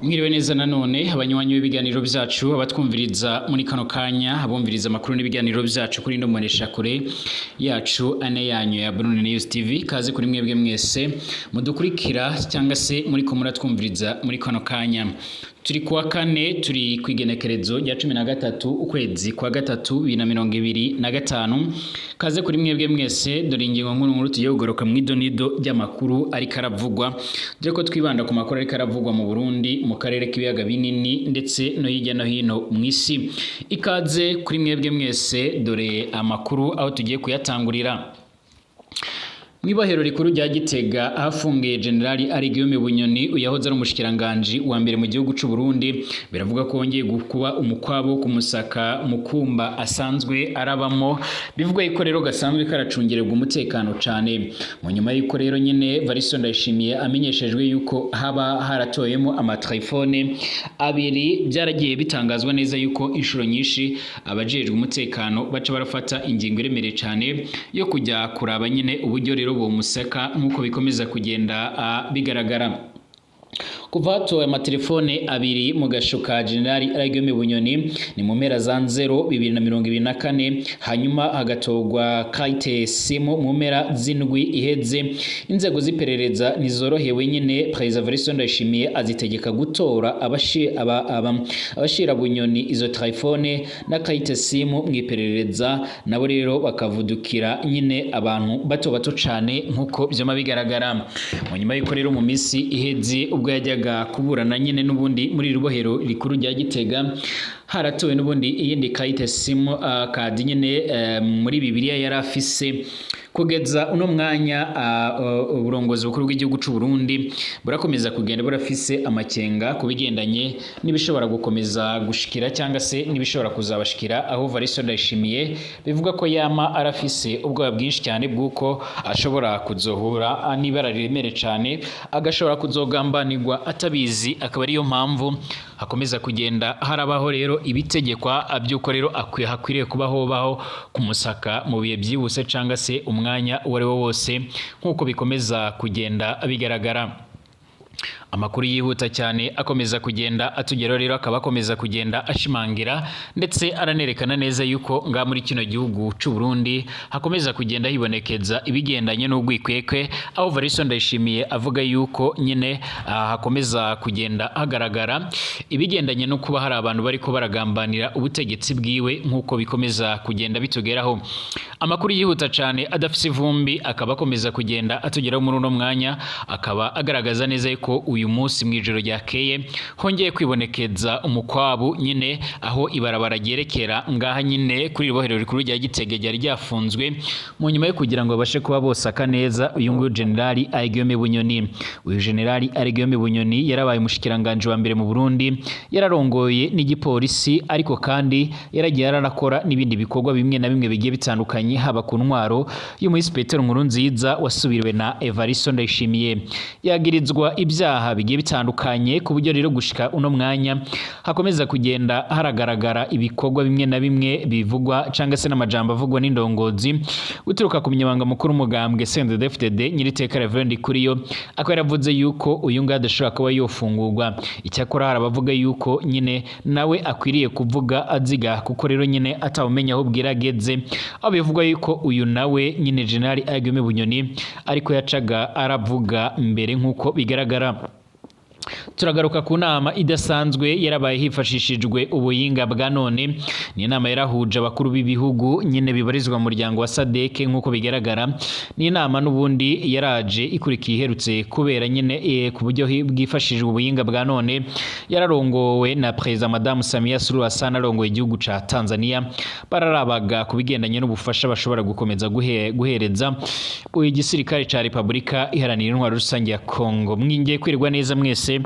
Mwiriwe neza nanone, abanywanyi b'ibiganiro byacu, abatwumviriza muri kano kanya, abumviriza amakuru n'ibiganiro byacu kuri ino mboneshakure yacu ane yanyu ya Burundi News TV. Kaze kuri mwebwe mwese mudukurikira cyangwa se muri ko muratwumviriza muri kano kanya. Turi kuwa kane, turi ku igenekerezo rya 13 ukwezi kwa gatatu 2025. Kaze kuri mwebwe mwese. Dore ingingo nkuru nkuru tugiye kugaruka mu idonido ry'amakuru ariko aravugwa, dore ko twibanda ku makuru ariko aravugwa mu Burundi, mu karere k'ibiyaga binini, ndetse no hirya no hino mu isi. Ikaze kuri mwebwe mwese. Dore amakuru aho tugiye kuyatangurira: Mw'ibohero rikuru rya Gitega ahafungiye Generali Alain Bunyoni, uyahoze ari umushikiranganji wa mbere mu gihugu c'u Burundi, biravuga ko wongeye kuba umukwabo kumusaka mukumba asanzwe arabamo. Bivugwa yuko rero gasanzwe karacungererwa umutekano cane. Mu nyuma yuko rero nyene Varisto Ndayishimiye amenyeshejwe yuko haba haratoyemo amatelefone abiri, byaragiye bitangazwa neza yuko inshuro nyinshi abajejwe umutekano baca barafata ingingo iremereye cane yo kujya kuraba nyene uburyo rero museka, nk'uko bikomeza kugenda bigaragara. Kuva hatowe amatelefone abiri mu gasho ka Generali Alain Bunyoni ni mu mpera za 0 2024, hanyuma hagatorwa carte SIM mu mpera z'indwi iheze, inzego z'iperereza ntizorohewe nyine. Perezida Evariste Ndayishimiye azitegeka gutora abashira Bunyoni izo telefone na carte SIM mu iperereza, nabo rero bakavudukira nyine abantu bato bato cane, nk'uko vyama bigaragara. Mu nyuma y'uko rero mu minsi iheze ubwo yajyaga kuburana nyine n'ubundi muri ribohero rikuru rya Gitega, haratowe n'ubundi iyindi carte SIM kadi nyine muri Bibiliya yari afise. Kugeza uno mwanya, uburongozi bukuru bw'igihugu c'u Burundi burakomeza kugenda burafise amakenga ku bigendanye n'ibishobora gukomeza gushikira cyangwa se n'ibishobora kuzabashikira, aho Varisto Ndayishimiye bivuga ko yama arafise ubwoba bwinshi cyane bw'uko ashobora kuzohura n'ibara riremere cyane, agashobora kuzogambanirwa atabizi. Akaba ariyo mpamvu hakomeza kugenda harabaho rero ibitegekwa by'uko rero hakwiriye kuba hobaho kumusaka mu bihe byihuse cyangwa se umwanya uwo ari wo wose, nk'uko bikomeza kugenda bigaragara. Amakuru yihuta cyane akomeza kugenda atugeraho rero akaba akomeza kugenda ashimangira ndetse aranerekana neza yuko nga muri kino gihugu c'u Burundi hakomeza kugenda hibonekeza ibigendanye n'ugwikwekwe, aho Varisto Ndayishimiye avuga yuko nyine hakomeza kugenda hagaragara ibigendanye no kuba hari abantu bariko baragambanira ubutegetsi bwiwe, nk'uko bikomeza kugenda bitugeraho. Amakuru yihuta cyane adafise ivumbi akaba akomeza kugenda atugeraho muri uno mwanya, akaba agaragaza neza yuko uyu munsi mu ijoro ryakeye hongeye kwibonekeza umukwabu nyine, aho ibarabara ryerekera ngaha nyine kuri ribohero rikuru rya Gitega ryari ryafunzwe mu nyuma yo kugira ngo babashe kuba bosaka neza uyu nguyu Generali Alain Bunyoni. Uyu Generali Alain Bunyoni yarabaye umushikiranganje wa mbere mu Burundi, yararongoye n'igipolisi, ariko kandi yaragiye aranakora n'ibindi bikorwa bimwe na bimwe bigiye bitandukanye, haba ku ntwaro y'umuhisi Petero Nkurunziza wasubiriwe na Evaristo Ndayishimiye. Yagirizwa ibyaha bigiye bitandukanye, ku buryo rero gushika uno mwanya hakomeza kugenda haragaragara ibikorwa bimwe na bimwe bivugwa cyangwa se n'amajambo avugwa n'indongozi uturuka ku munyamabanga mukuru umugambwe CNDD-FDD, nyiriteka Reverend Kuriyo, akaba yaravuze yuko uyu nguyu adashobora kuba yofungurwa. Icyakora hari abavuga yuko nyine nawe akwiriye kuvuga aziga, kuko rero nyine atawumenya aho bwira ageze, aho bivugwa yuko uyu nawe nyine General Alain Bunyoni ariko yacaga aravuga mbere, nk'uko bigaragara. Turagaruka ku nama idasanzwe yarabaye hifashishijwe ubuhinga bwa none. Ni inama yarahuje abakuru b'ibihugu nyine bibarizwa mu muryango wa SADC, nk'uko bigaragara. Ni inama n'ubundi yaraje ikurikiye iherutse kubera nyine ku buryo bwifashishijwe ubuhinga bwa none, yararongowe na Perezida Madamu Samia Suluhu Hassan arongoye igihugu ca Tanzania. Bararabaga ku bigendanye n'ubufasha bashobora gukomeza guhereza igisirikare ca Repubulika Iharanira Intwaro Rusange ya Congo. Mwingiye kwirirwa neza mwese,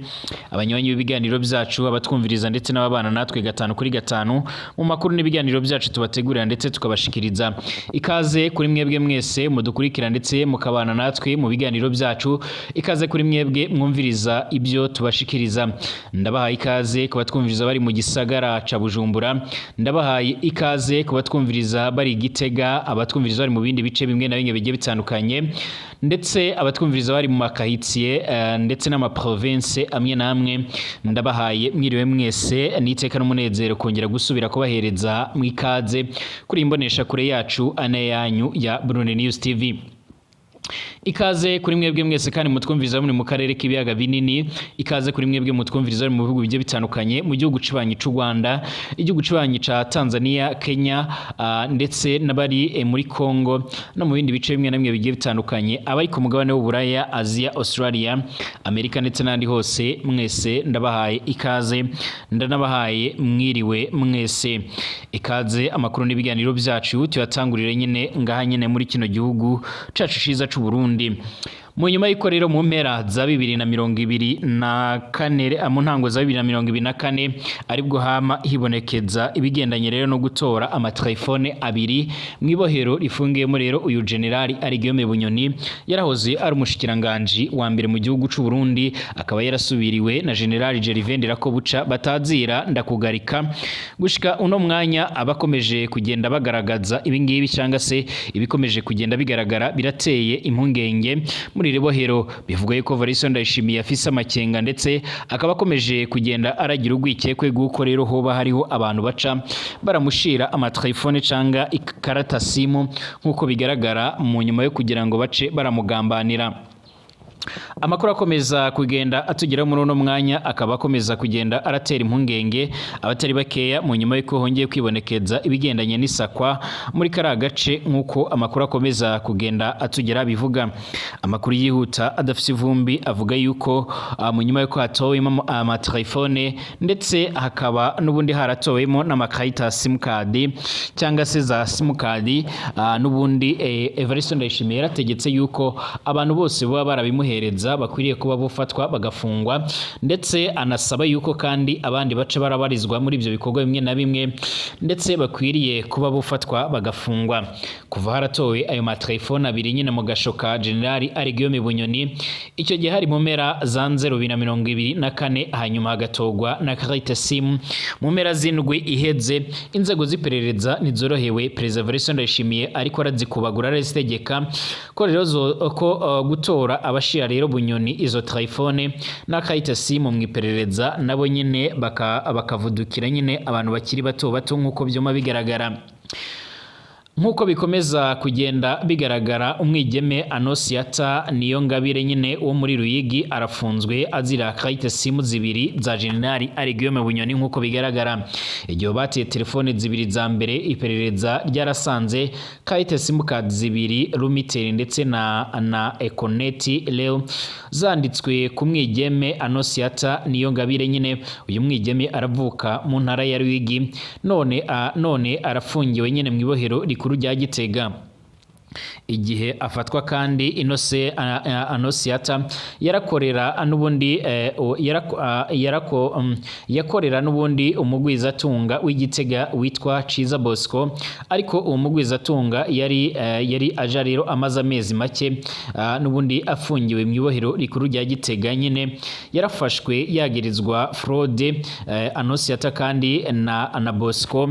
abanywanyi b'ibiganiro byacu, abatwumviriza ndetse n'ababana natwe gatanu kuri gatanu mu makuru n'ibiganiro byacu tubategurira ndetse tukabashikiriza. Ikaze kuri mwebwe mwese mudukurikira ndetse mukabana natwe mu biganiro byacu. Ikaze kuri mwebwe mwumviriza ibyo tubashikiriza. Ndabahaye ikaze ku batwumviriza bari mu gisagara ca Bujumbura, ndabahaye ikaze ku batwumviriza bari Gitega, abatwumviriza bari mu bindi bice bimwe na bimwe bigiye bitandukanye. Ndetse abatwumviriza bari mu makahitsiye ndetse n'amaprovince amwe n'amwe, ndabahaye mwiriwe mwese. Niteka n'umunezero kongera gusubira kubahereza mwikaze kuri imbonesha kure yacu ane yanyu ya Burundi News TV. Ikaze kuri mwebwe mwese kandi mutwumviriza muri mu karere k'ibiyaga binini. Ikaze kuri mwebwe mutwumviriza mu bihugu bigiye bitandukanye, mu gihugu cibanyi c'u Rwanda, igihugu cibanyi ca Tanzania, Kenya, ndetse n'abari muri Congo no mu bindi bice bimwe na bimwe bigiye bitandukanye, abari ku mugabane w'Uburaya, Asia, Australia, Amerika ndetse n'ahandi hose, mwese ndabahaye ikaze, ndanabahaye mwiriwe mwese. Ikaze amakuru n'ibiganiro byacu tuyatangurire nyine ngaha nyine muri kino gihugu cacu ciza c'u Burundi. Mu nyuma y'uko rero mu mpera za 2024, mu ntango za 2024, aribwo hama hibonekeza ibigendanye rero no gutora amatelefone abiri mw'ibohero rifungiyemo rero uyu generali Guillaume Bunyoni, yarahoze ari umushikiranganji wa mbere mu gihugu c'u Burundi, akaba yarasubiriwe na generali Gervais Ndirakobuca batazira ndakugarika. Gushika uno mwanya abakomeje kugenda bagaragaza ibingibi cyangwa se ibikomeje kugenda bigaragara birateye impungenge muri iri bohero. Bivuga yuko Evariste Ndayishimiye afise amakenga, ndetse akaba akomeje kugenda aragira urwikekwe rw'uko rero hoba hariho abantu baca baramushira amatelefone canga ikarata simu, nk'uko bigaragara, mu nyuma yo kugira ngo bace baramugambanira. Amakuru akomeza kugenda atugeraho muri uno mwanya akaba akomeza kugenda aratera impungenge abatari bakeya, mu nyuma y'uko hongeye kwibonekeza ibigendanye n'isakwa muri kariya gace, nk'uko amakuru akomeza kugenda atugera bivuga. Amakuru yihuta adafite ivumbi avuga yuko mu nyuma y'uko hatowemo amatelefone, ndetse hakaba n'ubundi haratowemo n'amakarita simukadi cyangwa se za simukadi, n'ubundi Evariste Ndayishimiye yarategetse yuko abantu bose baba barabimuhereza bakwiriye kuba bufatwa bagafungwa, ndetse anasaba yuko kandi abandi baca barabarizwa muri ibyo bikorwa bimwe na bimwe ndetse bakwiriye kuba bufatwa bagafungwa. Kuva haratowe ayo matelefone abiri nyine mu gashoka generali Guillaume Bunyoni, icyo gihe hari mu mpera za 0 2024, hanyuma hagatogwa na carte SIM mu mpera z'indwi iheze, inzego z'iperereza ntizorohewe. Perezida Evariste Ndayishimiye ariko arazikubagura, arazitegeka ko rero ko gutora abashira rero Bunyoni izo telefone na carte SIM mu iperereza, nabo nyine bakavudukira nyine abantu bakiri bato bato, nk'uko byuma bigaragara. Nk'uko bikomeza kugenda bigaragara, umwigeme Anosiata niyo ngabire nyine wo muri Ruyigi arafunzwe azira carte SIM zibiri za generali Guillaume Bunyoni. Nk'uko bigaragara, igihe batiye telefone zibiri za mbere, iperereza ryarasanze carte SIM card zibiri, Lumitel ndetse na Econet Leo, zanditswe ku mwigeme Anosiata niyo ngabire nyine. Uyu mwigeme aravuka mu ntara ya Ruyigi, none arafungiwe nyine mu ibohero rikuru rya Gitega. Igihe afatwa kandi, Inose Anosiata yarakorera n'ubundi yakorera n'ubundi umugwizatunga w'Igitega witwa Ciza Bosco. Ariko uwo mugwizatunga yari aja rero amaze amezi make n'ubundi afungiwe mu ibohero rikuru rya Gitega nyine. Yarafashwe yagirizwa fraude. Anosiata kandi na Bosco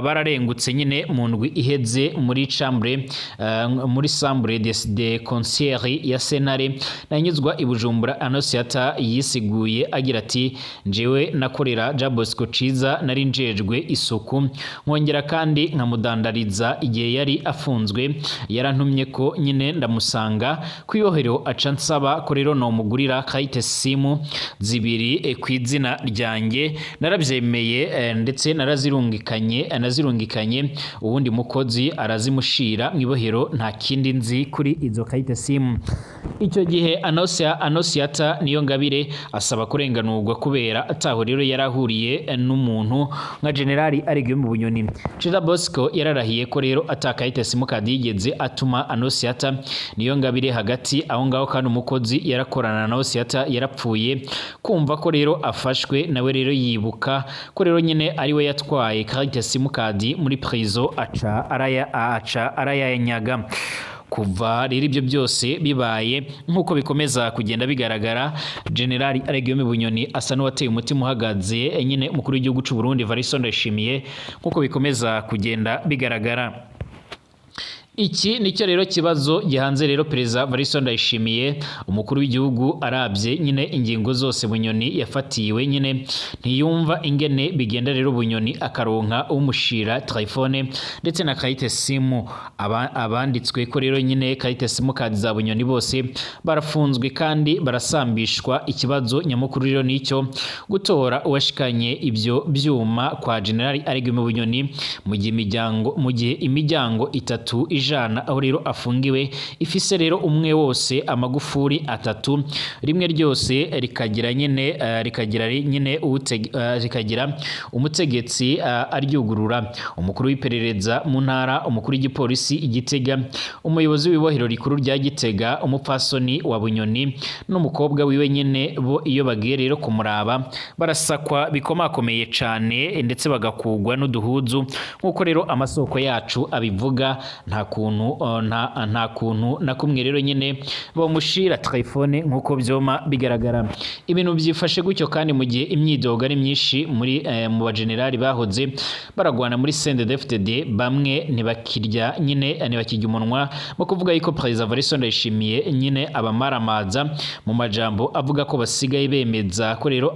bararengutse nyine mu ndwi iheze muri chambre muri chambre de conseil ya sentare nanyuzwa i Bujumbura. Anosiata yisiguye agira ati: "Njewe nakorera Ja Bosco Ciza, nari njejwe isuku, nkongera kandi nkamudandariza. Igihe yari afunzwe yarantumye ko nyine ndamusanga kwibohero, aca nsaba ko rero nomugurira carte SIM zibiri ku izina ryanjye. Narabyemeye, ndetse nazirungikanye uwundi mukozi arazimushira mu ibohero. Nta kindi nzi kuri izo carte SIM." Icyo gihe Anosiata niyo ngabire asaba kurenganurwa kubera ataho rero yarahuriye n'umuntu nka generali Guillaume Bunyoni. Ciza Bosco yararahiye ko rero ata carte simukadi yigeze atuma Anosiata niyo ngabire. Hagati aho ngaho kandi umukozi yarakorana na Anosiata yarapfuye. Kumva ko rero afashwe, nawe rero yibuka ko rero nyine ariwe yatwaye carte simukadi muri prison, aca arayanyaga. Kuva rero ibyo byose bibaye, nk'uko bikomeza kugenda bigaragara, generali Guillaume Bunyoni asa n'uwateye umutima uhagaze nyine umukuru w'igihugu cy'u Burundi Evariste Ndayishimiye, nk'uko bikomeza kugenda bigaragara. Iki nicyo rero kibazo gihanze rero Perezida Evariste Ndayishimiye, umukuru w'igihugu. Arabye nyine ingingo zose Bunyoni yafatiwe, nyine ntiyumva ingene bigenda rero Bunyoni akaronka umushira telefone ndetse na carte SIM. Abanditswe ko rero nyine carte SIM card za Bunyoni bose barafunzwe kandi barasambishwa. Ikibazo nyamukuru rero nicyo gutora uwashikanye ibyo byuma kwa General Alain Bunyoni, mu gihe imiryango itatu ijana aho rero afungiwe ifise rero umwe wose amagufuri atatu, rimwe ryose rikagira umutegetsi aryugurura: umukuru w'iperereza mu ntara, umukuru w'igipolisi i Gitega, umuyobozi w'ibohero rikuru rya Gitega, umupfasoni wa Bunyoni n'umukobwa wiwe nyine. Bo iyo bagiye rero kumuraba barasakwa bikomakomeye cane, ndetse bagakugwa n'uduhuzu, nk'uko rero amasoko yacu abivuga. Nta kuntu na kumwe rero nyine bamushira telefone nk'uko byoma bigaragara. Ibintu byifashe gutyo kandi mu gihe imyidogo ari myinshi muri mu bagenerali bahoze baragwana muri CNDD-FDD. Bamwe ntibakirya nyine, ntibakirya umunwa mu kuvuga yuko Perezida Evariste Ndayishimiye nyine abamaramaza mu majambo avuga ko basigaye bemeza ko rero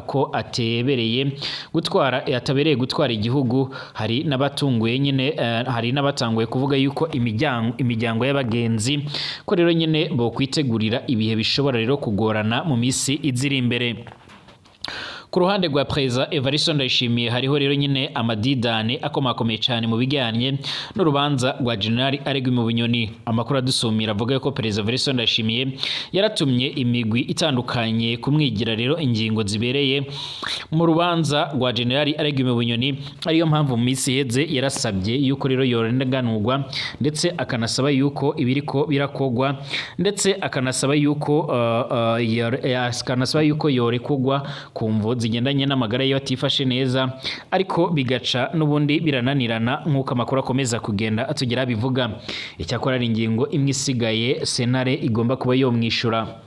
ko atebereye gutwara, atabereye gutwara igihugu. Hari n'abatunguye nyine, hari n'abatanguye kuvuga yuko imiryango y'abagenzi ko rero nyine bo kwitegurira ibihe bishobora rero kugorana mu misi iziri imbere. Ku ruhande rwa Perezida Evariste Ndayishimiye hariho rero nyine amadidane akomakomeye cyane mu bijyanye n'urubanza rwa General Alain Bunyoni. Amakuru adusumira avuga ko Perezida Evariste Ndayishimiye yaratumye imigwi itandukanye kumwigira rero ingingo zibereye mu rubanza rwa General Alain Bunyoni, ariyo mpamvu mu minsi iheze yarasabye yuko rero yorenganurwa, ndetse akanasaba yuko ibiriko birakogwa, ndetse akanasaba yuko yorekugwa ku mvo zigendanye n'amagara ye atifashe neza, ariko bigaca n'ubundi birananirana, nk'uko amakuru akomeza kugenda atugera bivuga. Icyakora ari ingingo imwe isigaye sentare igomba kuba yomwishura.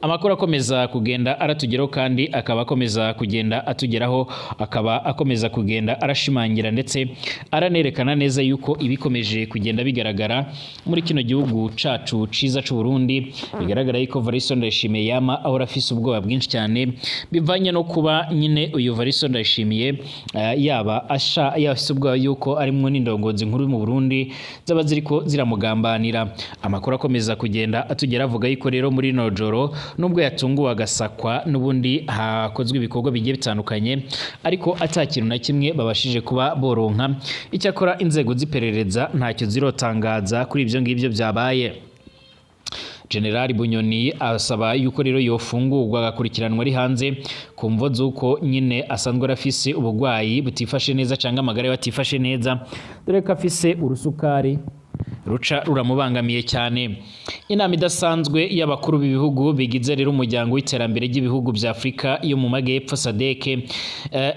Amakuru akomeza kugenda aratugeraho kandi akaba akomeza kugenda atugeraho, akaba akomeza kugenda arashimangira ndetse aranerekana neza yuko ibikomeje kugenda bigaragara muri kino gihugu cacu ciza c'u Burundi, bigaragara yuko Evariste Ndayishimiye yama ahora afise ubwoba bwinshi cyane, bivanye no kuba nyine uyu Evariste Ndayishimiye yaba asha yafise ubwoba yuko arimwo n'indongozi nkuru mu Burundi zaba ziriko ziramugambanira. Amakuru akomeza kugenda atugera avuga yuko rero muri rino joro, nubwo yatunguwe agasakwa, n'ubundi hakozwe ibikorwa bigiye bitandukanye, ariko ata kintu na kimwe babashije kuba boronka. Icyakora inzego z'iperereza ntacyo zirotangaza kuri ibyo ngibyo byabaye. General Bunyoni asaba yuko rero yofungurwa agakurikiranwa ari hanze ku mvo z'uko nyine asanzwe arafise ubugwayi butifashe neza cyangwa amagara ye atifashe neza, dore ko afise urusukari ruca ruramubangamiye cyane. Inama idasanzwe y'abakuru b'ibihugu bigize rero umuryango w'iterambere ry'ibihugu bya Afurika yo mu Magepfo, SADC,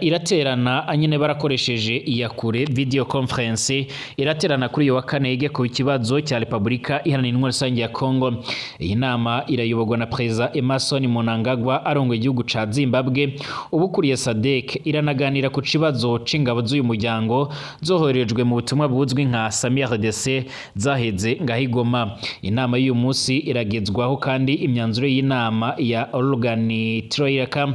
iraterana nyine barakoresheje iyakure, video conference. Iraterana kuri uyu wa kane yige ku kibazo cya Repubulika Iharanira Intwaro Rusange ya Congo. Iyi nama irayoborwa na Perezida Emmerson Mnangagwa arongoye igihugu ca Zimbabwe ubukuriye SADC. Iranaganira ku kibazo c'ingabo z'uyu muryango zoherejwe mu butumwa buzwi nka SAMIDRC zaheze ngahigoma. Inama y'uyu munsi iragezwaho kandi imyanzuro y'inama ya Organ Troika,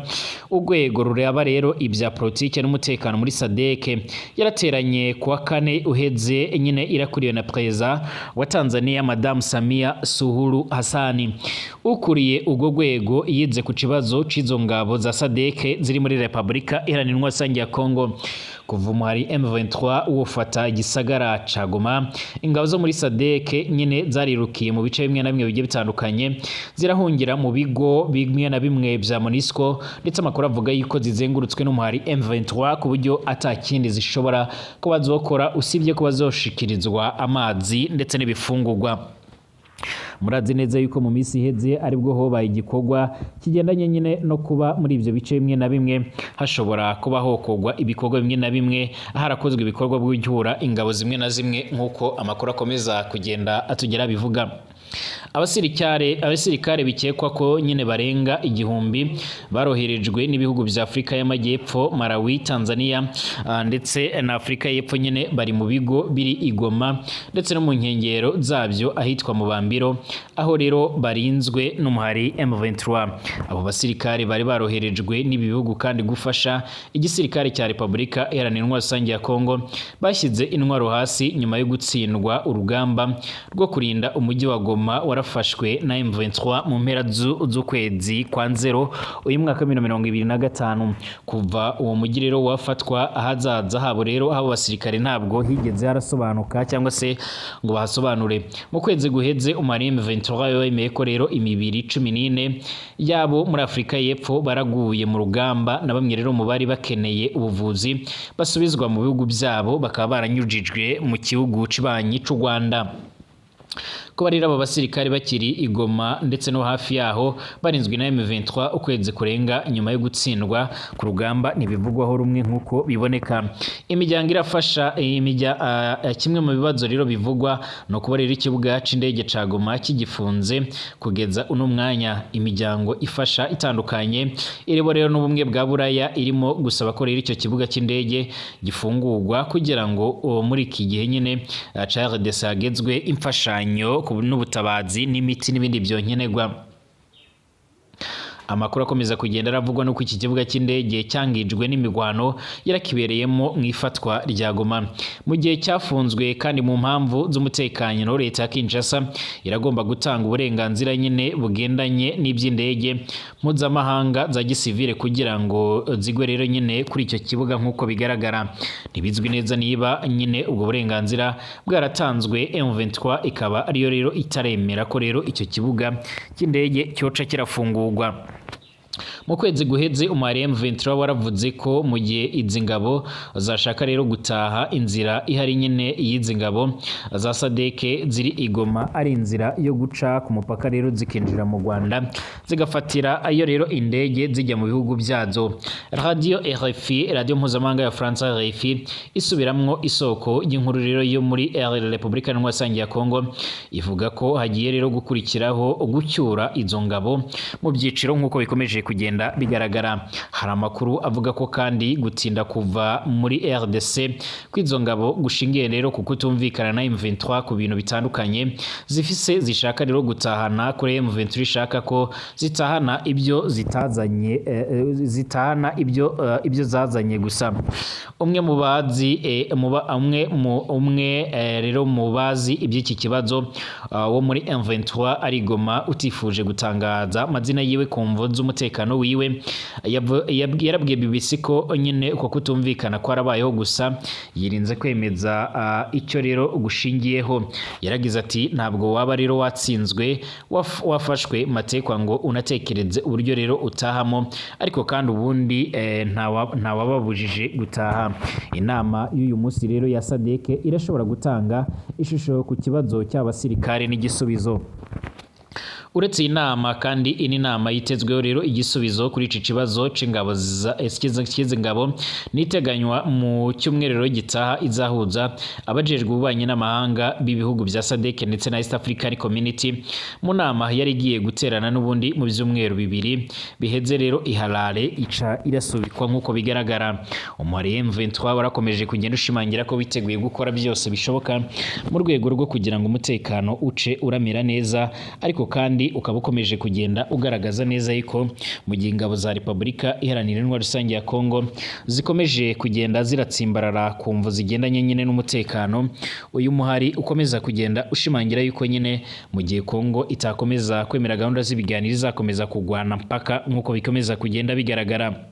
urwego rureba rero ibya politike n'umutekano muri SADC, yarateranye kuwa kane uheze nyine, irakuriwe na Perezida wa Tanzania, Madame Samia Suluhu Hassan. Ukuriye urwo rwego yize ku kibazo c'izo ngabo za SADC ziri muri Repubulika Iharanira Intwaro Rusange ya Congo. Kuva umuhari M23 wofata igisagara ca Goma, ingabo zo muri SADC nyine zarirukiye mu bice bimwe na bimwe bigiye bitandukanye, zirahungira mu bigo bimwe na bimwe vya MONUSCO, ndetse amakuru avuga yuko zizengurutswe n'umuhari M23 ku buryo ata kindi zishobora kuba zokora usibye kuba zoshikirizwa amazi ndetse n'ibifungurwa. Murazi neza yuko mu minsi iheze aribwo hobaye igikorwa kigendanye nyine no kuba muri ibyo bice bimwe na bimwe hashobora kuba hokorwa ibikorwa bimwe na bimwe, harakozwe ibikorwa byo ingabo zimwe na zimwe, nk'uko amakuru akomeza kugenda atugera bivuga. Abasirikare bikekwa ko nyine barenga 1000 baroherejwe n'ibihugu vya Afrika y'Amajyepfo, Malawi, Tanzania ndetse na Afrika y'Epfo nyine bari mu bigo biri i Goma ndetse no mu nkengero zabyo ahitwa mu Bambiro, aho rero barinzwe n'umuhari M23. Abo basirikare bari baroherejwe n'ibi bihugu kandi gufasha igisirikare cya Repubulika Iharanira Intwaro Rusange ya Kongo bashyize intwaro hasi nyuma yo gutsindwa urugamba rwo kurinda umujyi wa Goma warafashwe na M23 mu mpera z'ukwezi kwa Nzero uyu mwaka wa 2025. Kuva uwo mujyi rero wafatwa, ahazaza habo rero abo basirikare ntabwo higeze harasobanuka cyangwa se ngo bahasobanure. Mu kwezi guheze umubare M23 wemeye ko rero imibiri 14 yabo muri Afrika y'Epfo baraguye mu rugamba, na bamwe rero mu bari bakeneye ubuvuzi basubizwa mu bihugu byabo bakaba baranyujijwe mu gihugu cibanyi c'u Rwanda. Kuba rero abo basirikare bakiri i Goma ndetse no hafi yaho barinzwe na M23 ukwezi kurenga nyuma yo gutsindwa ku rugamba ntibivugwaho rumwe nk'uko biboneka. Imiryango irafasha kimwe mu bibazo rero bivugwa no kuba rero ikibuga c'indege ca Goma kigifunze kugeza uno mwanya. Imiryango ifasha itandukanye irimo rero n'ubumwe bwa Buraya irimo gusaba ko rero icyo kibuga cy'indege gifungurwa kugira ngo muri iki gihe nyine ca RDC hagezwe imfashanyo n'ubutabazi n'imiti n'ibindi byonkenerwa. Amakuru akomeza kugenda aravugwa nuko iki kibuga cy'indege cyangijwe n'imigwano yarakibereyemo mu ifatwa rya Goma mu gihe cyafunzwe kandi mu mpamvu z'umutekano. Leta ya Kinshasa iragomba gutanga uburenganzira nyine bugendanye n'iby'indege mpuzamahanga za gisivile kugira ngo zigwe rero nyine kuri icyo kibuga. Nk'uko bigaragara, ntibizwi neza niba nyine ubwo burenganzira bwaratanzwe, M23 ikaba ariyo rero itaremera ko rero icyo kibuga cy'indege cyoca kirafungurwa. Mu kwezi guheze umubare M23 waravuze ko mu gihe izi ngabo zashaka rero gutaha, inzira ihari nyine y'izi ngabo za SADC ziri i Goma ari inzira yo guca ku mupaka rero zikinjira mu Rwanda, zigafatira ayo rero indege zijya mu bihugu byazo. Radio RFI, radio mpuzamahanga ya France RFI, isubiramwo isoko y'inkuru rero yo muri Repubulika Iharanira ya Kongo, ivuga ko hagiye rero gukurikiraho gucyura izo ngabo mu byiciro nk'uko bikomeje kugenda bigaragara. Hari amakuru avuga ko kandi gutinda kuva muri RDC kw'izo ngabo gushingiye rero ku kutumvikana na M23 ku bintu bitandukanye zifise zishaka rero gutahana kuri M23, ishaka ko zitahana ibyo zitazanye, zitahana ibyo zazanye gusa. Umwe mu bazi umwe mu umwe rero mu bazi iby'iki kibazo wo muri M23 ari Goma utifuje gutangaza amazina yiwe ku mvo z'umutekano wiwe yarabwiye BBC ko nyine uko kutumvikana kwarabayeho, gusa yirinze kwemeza icyo rero gushingiyeho. Yaragize ati: "Ntabwo waba rero watsinzwe, wafashwe matekwa ngo unatekereze uburyo rero utahamo, ariko kandi ubundi ntawababujije gutaha." Inama y'uyu munsi rero ya SADC irashobora gutanga ishusho ku kibazo cy'abasirikare n'igisubizo. Uretse iyi nama kandi, iyi nama yitezweho rero igisubizo kuri iki kibazo c'ingabo cy'izi ngabo niteganywa mu cyumweru rero gitaha, izahuza abajejwe ububanyi n'amahanga b'ibihugu bya SADC ndetse na East African Community mu nama yari igiye guterana n'ubundi mu byumweru 2 biheze rero i Harare, ica irasubikwa nk'uko bigaragara. Umubare M23 warakomeje kugenda ushimangira ko witeguye gukora byose bishoboka mu rwego rwo kugira ngo umutekano uce uramera neza, ariko kandi ukaba ukomeje kugenda ugaragaza neza yuko mu gihe ingabo za Repubulika Iharanira Intwaro Rusange ya Kongo zikomeje kugenda ziratsimbarara ku mvu zigendanye nyine n'umutekano, uyu muhari ukomeza kugenda ushimangira yuko nyine mu gihe Kongo itakomeza kwemera gahunda z'ibiganiro izakomeza kugwana mpaka, nk'uko bikomeza kugenda bigaragara.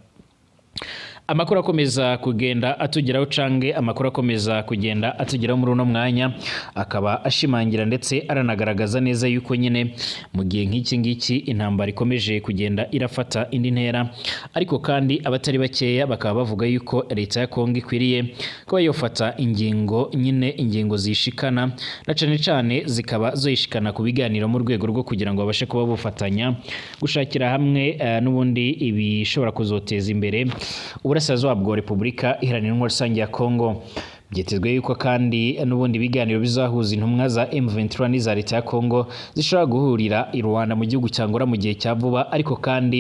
Amakuru akomeza kugenda atugeraho cange amakuru akomeza kugenda atugeraho muri uno mwanya akaba ashimangira ndetse aranagaragaza neza yuko nyine mu gihe nk'iki ngiki intambara ikomeje kugenda irafata indi ntera, ariko kandi abatari bakeya bakaba bavuga yuko leta ya Kongo ikwiriye kuba yofata ingingo nyine, ingingo zishikana na cane cane zikaba zoyishikana ku biganiro mu rwego rwo kugira ngo babashe kuba bufatanya gushakira hamwe n'ubundi ibishobora kuzoteza imbere uburasirazuba bwa Repubulika Iharanira Intwaro Rusange ya Kongo. Byitezwe yuko kandi n'ubundi biganiro bizahuza intumwa za M23 n'iza leta ya Kongo zishobora guhurira i Rwanda mu gihugu cya Angola mu gihe cya vuba, ariko kandi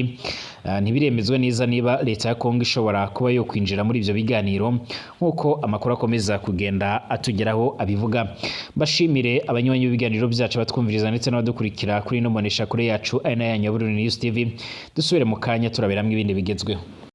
ntibiremezwa neza niba leta ya Kongo ishobora kuba yo kwinjira muri ivyo biganiro, nk'uko amakuru akomeza kugenda atugeraho abivuga. Bashimire abanywanyi b'ibiganiro byacu, batwumviriza ndetse n'abadukurikira kuri ino mbonesha kure yacu ari nayo yanyu ya Burundi News TV. Dusubire mu kanya turaberamwo ibindi bigezweho.